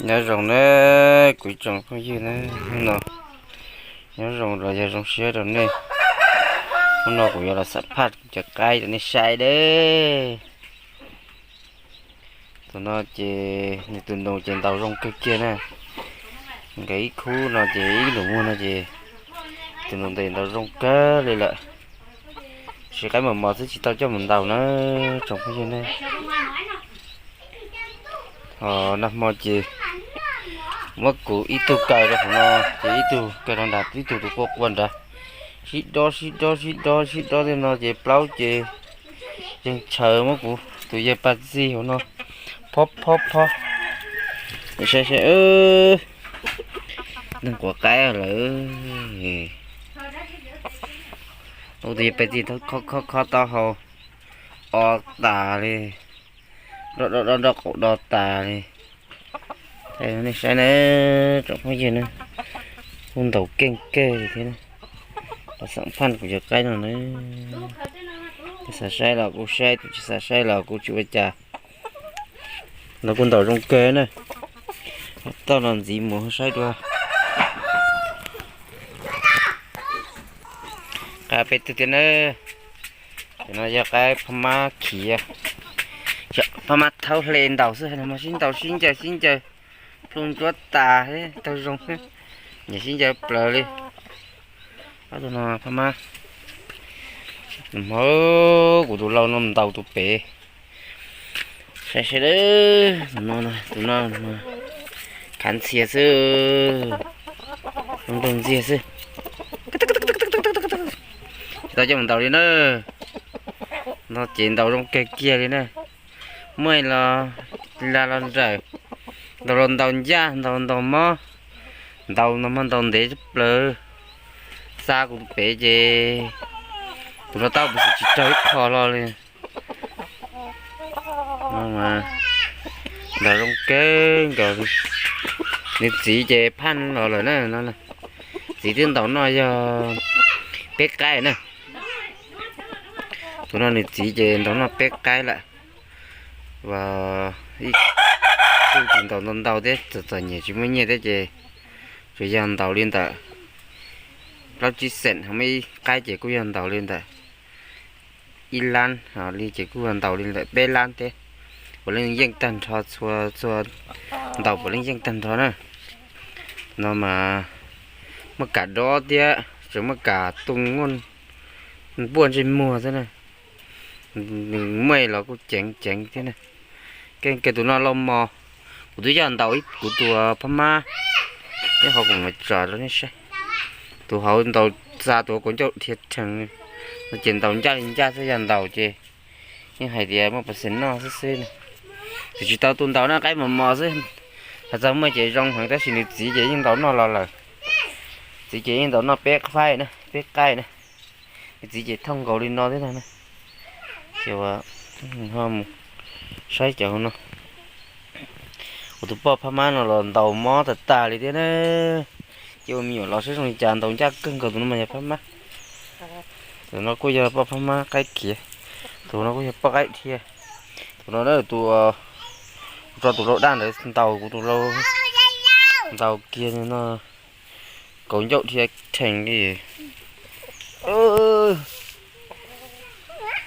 Nyob zoo na kuv tsoom phooj ywg na, hnub no nyob zoo los yog zoo siab rau nej. Hnub no kuv yuav los xam phaj kuv cov qaib rau nej saib deb. Tus no ces nws tus nus ces ntaus zoo kawg kiag na. Nkawd ib khub no ces ib nus muag no ces tus nus ntawd ntaus zoo kawg li lawm. Tab sis qaib mos mos xwb tsis tau coj mus ntaus na tsoom phooj ywg ne. Ho nag hmo ces muab kuv ib tug kaw rau hauv no, ces ib tug kaw rau nrad, ib tug tus quaj quaj nrad. Sib dob sib dob sib dob sib dob tej no ces plaub ces yeej tshaws muab kuv tus yawg paj txi hauv no phob phob phob. Saib saib, neeg quav qaib lawm. Tus yawg paj txi khob khob khob taub hau o tas li, do do do do qaum do tas li. Nej saib na, tsoom phooj ywg na, kuj ntaus keej kawg li thiab na. Los xam phaj kuv cov qaib no na, tus xav saib los kuj saib, tus tsis xav saib los kuj tsis ua cas. No kuj ntaus zoo kawg na. Toj no ntxiv mus saib dua. Qaib peb tug thiab na. Cov no yog qaib phab mab khiav, phab mab thaub hle ntaus xwb, no mas sib ntaus sib ncaws sib ncaws, plhu ntsuab tas thiab taug zoo, nyiam sib ncaws plaws li. Ob tug no phab mab, hmo kuv tus lau no ntaus tus pem. Saib saib, tus no, tus no khav ntxhias xwb, nrog ntxiag xwb. Tsis tau coj mus ntaus li na. No ces ntaus zoo kawg kiag li na. Muaj los la los nrawm, ntaus los ntaus ncaj, ntaus ntaus mob, ntaus no mas ntaus ntev tshaj plaws. Xa kuv tus pem ces tus no tau tus xwm tsis raug ib qho los li. Ntaus zoo kawg nkaus li. Nws txiv ces phaj los lawm na. Txiv twb ntaus noj yog peb qaib na. Tus no nws txiv ces ntaus noj peb qaib lawm. Ib tug tsis ntaus ntau ntau thiab, txom txom nyem tsis muaj nyiaj thiab ces tsuas yog ntaus li ntawm plaub tsib xeem, ho muaj ib qaib ces kuj yog ntaus li ntawm ib lab, ho li ces kuj yog ntaus li ntawm peb lab thiab. Puav leej yeej tag nrho, txhua txhua ntaus puav leej yeej tag nrho na. No mas muaj kam dob thiab, tseem muaj kam tu npuaj ntsej muag xwb na. Nws muaj los kuj ceev ceev thiab na. Keej kiag tus no los mos, kuv twb yog ntaus ib kuv tus phab mab, ib qhov kuv mam tsom rau nej saib. Tus hauv ntaus xa tus kaus ncauj dhia rhees, no ces ntaus ncaj li ncaj xwb, yog ntaus ces yeej hais tias muaj percent noj xwb xwb na. Tsis tau tus ntaus na, qaib mos mos xwb. Hais txog muaj ces zoo heev, tab sis nws txiv ces yeej ntaus noj los lawm. Txiv ces yeej ntaus noj peb qaib na, peb qaib na. Nws txiv ces thooj nkaus li no thiab no na. Ces ho mus saib cov hauv no. Kuv tus poj phab mab no los ntaus mob tag tag li thiab na. Ces ua me nyuam los saib zoo li cas, ntaus ncaj kawg nkaus. Tus no mas yog phab mab. Tus no kuj yog poj phab mab qaib khiav. Tus no kuj yog poj qaib dhia. Tus no tus, kuv tso tus lau daj ntawd ntaus kuv tus lau, ntaus kiag no, kaus ncauj dhia rhees li.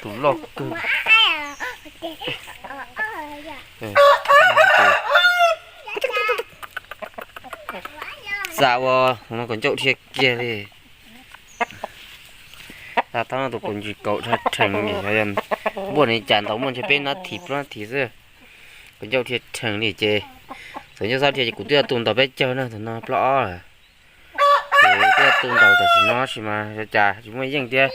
Tus loj kawg. Xa ua no kaus ncauj dhia kiag li. Thaum no tus kaus ntsis kaus dhia rhees li, npuaj li cas ntaus muaj ntshe peb nab thim plaub nab thim xwb. Kaus ncauj dhia rhees li ces txawm ncauj xab dhia ces kuv twb yog tus ntaus peb caug na, thaum no plaub ob lawm. Ces twb yog tus ntaus tam sim no tab sis mas ua cas tsis muaj yeej thiab.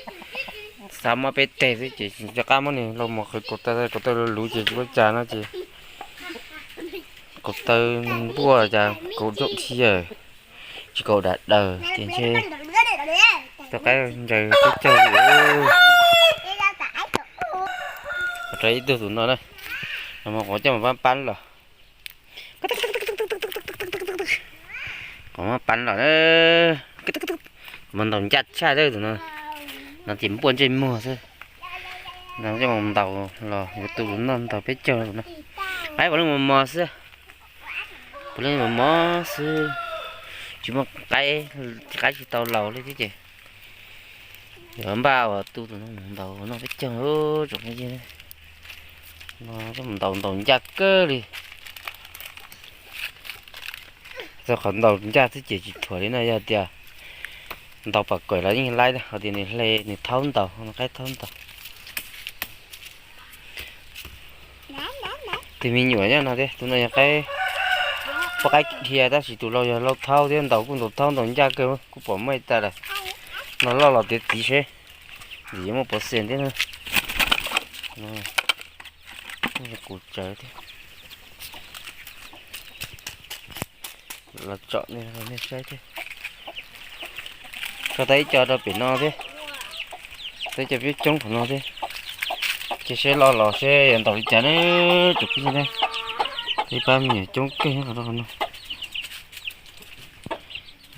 Xav mob peb teg xwb ces tsis nco qab muab nws los mus qhwv kaum taw, kaum taw luv luv ces tsis ua cas no ces kaum taw npuaj cas kaus ncauj dhia, tsis kaus dam daws ces ntshe tus qaib ntsaws peb caug li. Rau ib tug tus no na, no mas kuv coj mus pab pab los. Kuv muab pab los na, kuv muab ntaus ncaj tshaj tus no, no ces npuaj ntsej muag xwb. No coj mus ntaus los yuav tu noj ntaus peb caug no. Qaib puav leej mos mos xwb. Puav leej mos mos xwb, tsis muaj qaib, qaib tsis tau laus li thiab ces yuav npaj uas tu tus no mus ntaus noj peb caug tsoom phooj ywg. Ntaus ntaus ncaj kawg li. Txog qhov ntaus ncaj xwb ces tsis thuam li na, yog tias ntaus pam kuam los yeej laib, hos tias nws hle nws thaub ntaus, qaib thaub ntaus. Tus me nyuam nyob no thiab, tus no yog qaib, poj qaib dhia tab sis tus laus yog laus thaub thiab, ntaus kuj ntaus thaub ntaus ncaj kawg, kuj pom muaj ib tas lawm. No loj los tiav txiv seb, vim yuav muaj pov xees thiab na. Kuv tsawv thiab. Los tsom nej saib thiab. Tso tau ib co rau pem no thiab. Tau ib co peb coob qhov no thiab. Ces seb loj los seb yuav ntaus li cas na, tsoom phooj ywg na. Ib pab me nyuam coob kawg nyob qhov no.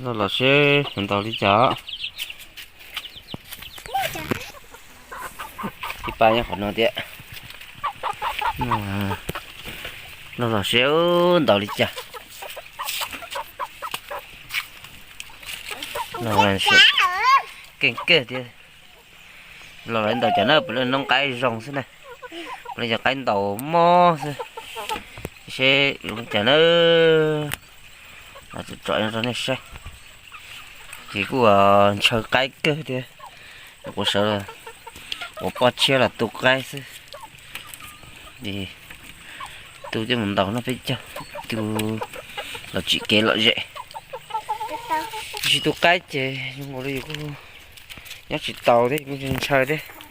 Loj los seb yuav ntaus li cas. Ib pab nyob qhov no thiab. Loj los seb ntaus li cas. Keej kawg thiab. Los lawv ntaus cas na, puav leej noob qaib zoo xwb na. Puav leej cov qaib ntaus mob xwb. Seb zoo li cas na. Los tsom rau nej saib. Ces kuj ntshaw qaib kawg thiab. Kuv sawv los ua poj tshiab los tu qaib xwb. Tu coj mus ntaus noj peb caug, tu los tsim kev lom zem. Tsis tu qaib ces zoo nkaus li yus kuj nyob tsis taus thiab, kuj ntshaw thiab.